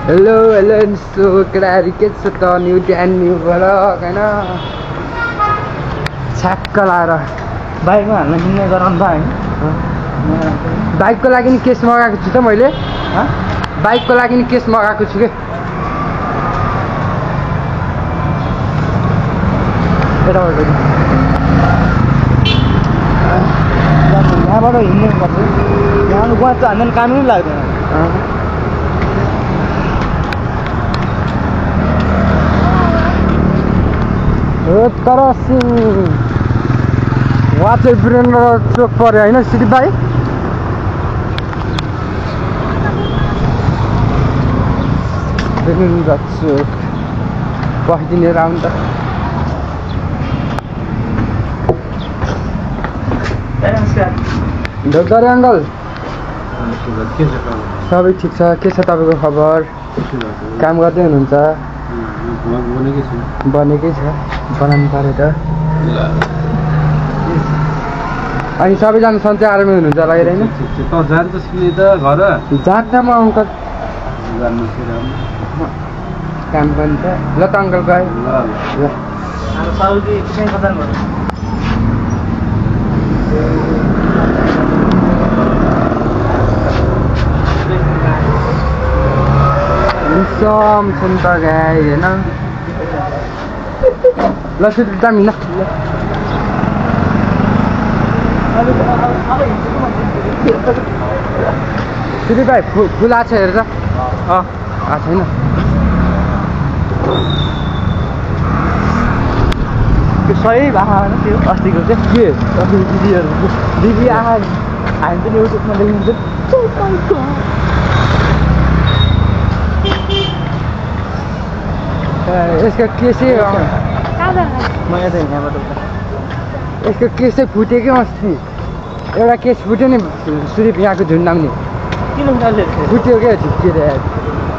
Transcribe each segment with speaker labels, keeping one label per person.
Speaker 1: hello so केटाहरू के छ त न्यू न्यू भ्लग हैन छ्याक्क लाएर
Speaker 2: बाइकमा हाल्न किन्ने गराउनु त हैन
Speaker 1: बाइकको लागि नि केस मगाएको छु त मैले बाइकको लागि नि केस मगाएको छु के
Speaker 2: यहाँबाट हिँड्ने पर्छ यहाँ गुवाच हान्दैन कामै लाग्दैन
Speaker 1: तर वहाँ चाहिँ वीरेन्द्र चोक पऱ्यो होइन सिटी भाइ वीरेन्द्र चोक बसिदिने राउन्ड त डक्टर अङ्कल सबै ठिक छ के छ तपाईँको खबर काम गर्दै हुनुहुन्छ बनेकै छ बनाउनु पऱ्यो त अनि सबैजना सन्चै आरामै हुनुहुन्छ होला होइन जान्छ म अङ्कल काम पनि छ ल त अङ्कल गएँ ल सुन्त गाई होइन ल सुति दामी न सुति भाइ फुल आएको छ हेर त आएको छैन
Speaker 2: त्यो सही आहा त्यो अस्तिको चाहिँ
Speaker 1: के
Speaker 2: दिदी आहा हामी पनि युट्युबमा देखिन्छ
Speaker 1: यसको केसै यसको केसै फुट्यो कि अस्ति एउटा केस फुट्यो नि सुरिप यहाँको झुन्डाउने
Speaker 2: किन
Speaker 1: फुट्यो क्या झुक्किएर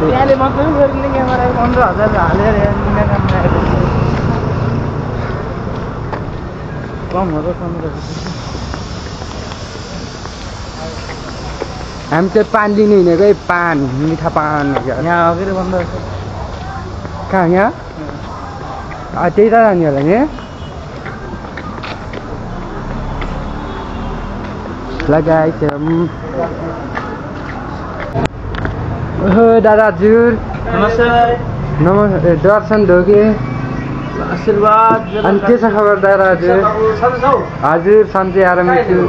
Speaker 2: यहाँले मतलब गर्ने क्यामेरा 15,000 हालेर कम हो र
Speaker 1: हामी चाहिँ पान लिनु हिँडेको पान मिठा पान
Speaker 2: यहाँ अघि बन्द
Speaker 1: कहाँ यहाँ त्यही त जाने होला नि लगाइछ ओहो दादा हजुर नमस्ते दर्शन ढोके
Speaker 2: आशीर्वाद
Speaker 1: अनि के छ खबर दादा हजुर हजुर सन्चै आरामै छु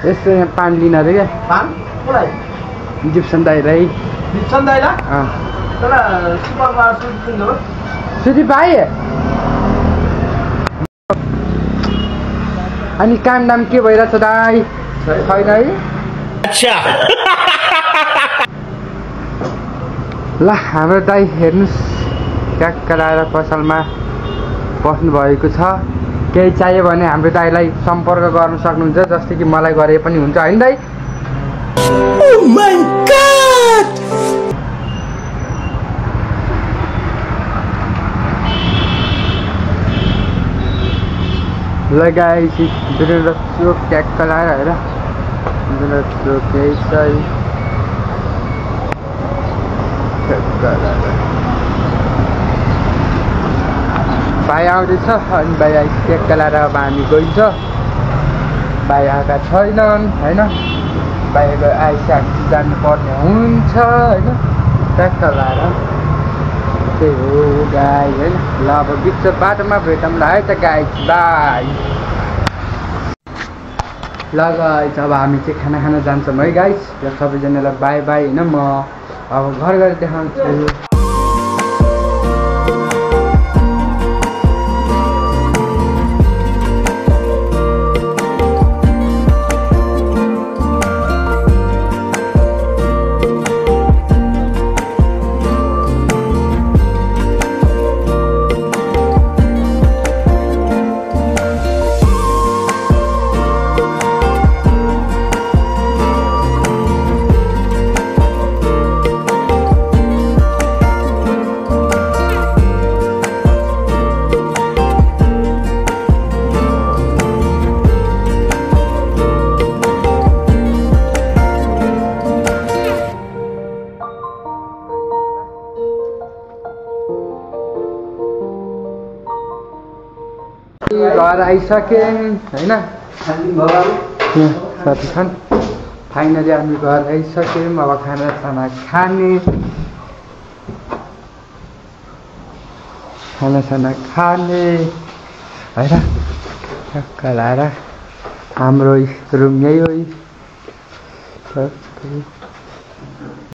Speaker 1: यस्तो यहाँ पान लिन अरे क्या जिप्सन दाइलाई सुदीप भाइ अनि काम दाम के भइरहेछ दाइ छैन है
Speaker 3: अच्छा
Speaker 1: ल हाम्रो दाइ हेर्नुहोस् ट्याक्क लाएर पसलमा बस्नु भएको छ केही चाहियो भने हाम्रो दाइलाई सम्पर्क गर्न सक्नुहुन्छ जस्तै कि मलाई गरे पनि हुन्छ होइन दाइ लगाएपछि वीरेन्द्र चोक ट्याक्क लाएर हेर वीरेन्द्र चोक यही छ भाइ आउँदैछ अनि भाइ ट्याक्क लाएर अब हामी गइन्छ भाइ आएका छैनन् होइन भाइको आइसकेपछि जानुपर्ने हुन्छ होइन ट्याक्क लाएर त्यही हो गाई होइन ल अब बिच बाटोमा भेटौँला है त गाई बाई ल गाइस अब हामी चाहिँ खाना खान जान्छौँ है गाइस र सबैजनालाई बाई बाई होइन म अब घर गएर देखाउँछु घर आइसक्यौँ होइन साथी छन् फाइनली हामी घर आइसक्यौँ अब खानासाना खाने होइन टक्क लाएर हाम्रो रुम यही हो